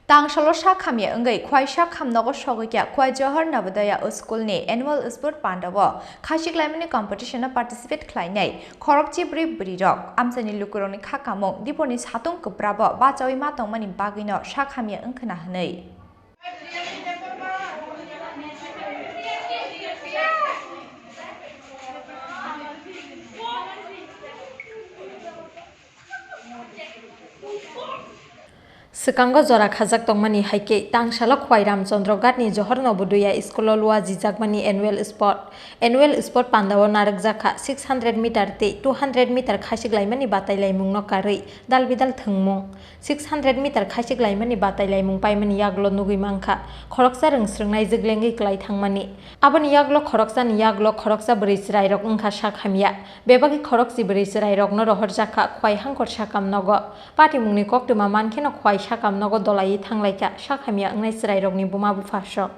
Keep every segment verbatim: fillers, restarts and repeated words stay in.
Tangsalo sak hamya wngwi Khwai sak ham nogo sogwi kha Khwai Johor Navodaya School ni annual sport panda o khachik laimani competition o participate khlainai khorokchi bwrwi bwrwi rok amchaini lukurokni kha kamung diponi satung kwprabo bachawi ma tongmani bagwino sak hamya wngkhwna hwnwi. Swkango jora khajak tongmani hai khe, tangsalo Khwai Ramchandra Ghat ni Johor Navodaya School o luajijakmani annual sport. Annual sport panda o narwkjakha six hundred meter tei two hundred meter khachik laimani batai laimung no karwi dal bidal thwngmung. Six hundred meter khachik laimani batai laimung paimani yagulo nugwi mankha khoroksa rwng swrwngnai jwglengwi kwlai thangmani. Aboni yagulo khoroksani yagulo khoroksa bwrwi chwrairok wngkha sak hamya. Bebagwi khorokchi bwrwi chwrairokno rohorjakha Khwai Hangkor sakam nogo. Patimungni koktwma mankheno Khwai sakam nogo dolaiwi thanglaikha sak hamya wngnai chwrairokni buma buphasrok.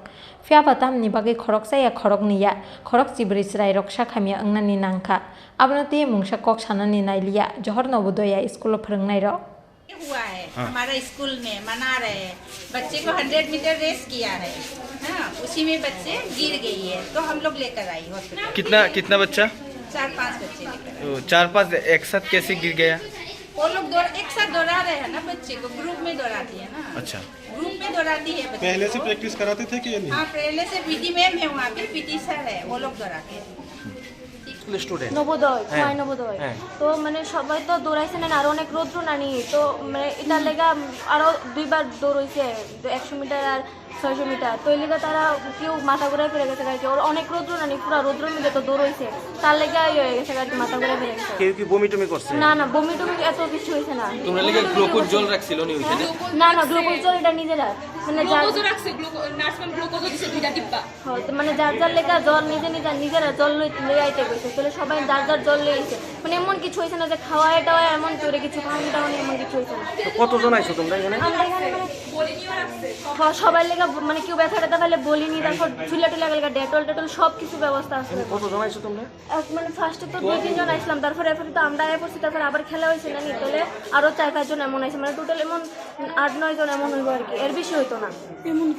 Phiyaba tamni bagwi khoroksa ya khoroknwi ya khorokchi bwrwi chwrairok sak hamya wngnani nangkha. Abono tei mungsa kok sanani nailiya Johor Navodaya School o phwrwngnairok. हुआ है, हाँ। हमारा स्कूल में मना रहे हैं, बच्चे को हंड्रेड मीटर रेस किया है, हाँ, उसी में बच्चे गिर गई है, तो हम लोग लेकर आई हॉस्पिटल। कितना, कितना बच्चा? चार पांच बच्चे लेकर आए। ओ, चार पांच एक साथ कैसे गिर गया? वो लोग दौड़, एक साथ दौड़ा रहे हैं ना बच्चे को, ग्रुप में दौड़ाती है ना। अच्छा। ग्रुप में दौड़ाती है बच्चे पहले से को। प्रैक्टिस कराते थे कि नहीं? हाँ, पहले से पीटी मैम है वहाँ पे, पीटी सर है, वो लोग दौड़ाते हैं। School student. নবোদয়, হ্যাঁ। খোয়াই নবোদয়। হ্যাঁ। তো মানে সবাই তো দৌড়াইছে না, আর অনেক রৌদ্র নানি, তো মানে এটার লেগা আরো দুইবার দৌড় হইছে, তো একশো মিটার আর ছয়শো মিটার। তো এই লেগা তারা কেউ মাথা ঘুরাই ফিরে গেছে আর কি, ওর অনেক রৌদ্র নানি, পুরা রৌদ্রর মধ্যে তো দৌড় হইছে, তার লেগা ইয়ে হয়ে গেছে আর কি, মাথা ঘুরাই ফিরে গেছে। কেউ কি বমি টমি করছে? না, না, বমি টমি এত কিছু হইছে না। তোমরা লেগে গ্লুকোজ জল রাখছিল নি ওইখানে? না, না, গ্লুকোজ জল এটা নিজেরা, মানে যার গ্লুকোজও রাখছে, গ্লুকো-, নার্স ম্যাম গ্লুকোজও দিছে দুইটা ডিব্বা। হ্যাঁ, তো মানে যার যার লেখা জল নিজে নিজে, নিজেরা জল লই, লই আইতে কইছে। তাহলে সবাই যার যার জল লই আইছে। মানে এমন কিছু হইছে না যে খাওয়ায় টাওয়ায় এমন কেউ কিছু খাওয়ানি টাওয়ানি এমন কিছু হইছে না। তো কতজন আইছো তোমরা এখানে? আমরা এখানে মানে হ-, সবার লেখা মানে কেউ ব্যথা ট্যাথা পাইলে বলিনি, তারপর ঝুলা টুলা গেলে ডেটল টেটল সব কিছু ব্যবস্থা আছে। এমনি কতজন আইছো তোমরা? এক মানে ফার্স্টে তো দুই তিনজন আইছিলাম, তারপরে এরপরে তো আমরা আয়া পড়ছি, তারপরে আবার খেলা হইছে না নি, তাহলে আরো চার পাঁচজন এমন আইছে, মানে টোটাল এমন আট নয় জন এমন হইবো আর কি, এর বেশি হইতো না।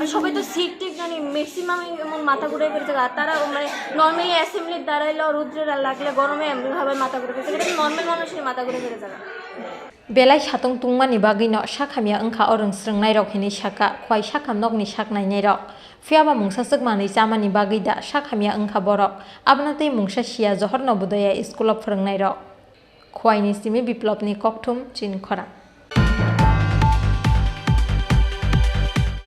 আর সবাই তো সিক টিক জানি, ম্যাক্সিমাম এমন মাথা ঘুরে ফেলছে। আর তারা মানে নর্মালি অ্যাসেম্বলির দাঁড়াইলে রৌদ্রে লাগলে গরমে এমনি ভাবে মাথা ঘুরে ফেলছে, এটা নর্মাল মানুষের মাথা ঘুরে ফেলে যারা। Belai satung tungmani bagwino sak hamya wngkha o rwng swrwngnairok hinwi sakha Khwai sakam nokni sak nainairok. Phiyaba mungsa swk manwi chamani bagwi da sak hamya wngkha borok. Abono tei mungsa siya Johor Navodaya School o phwrwngnairok. Khwaini simi Biplopni kokthum chini khorang.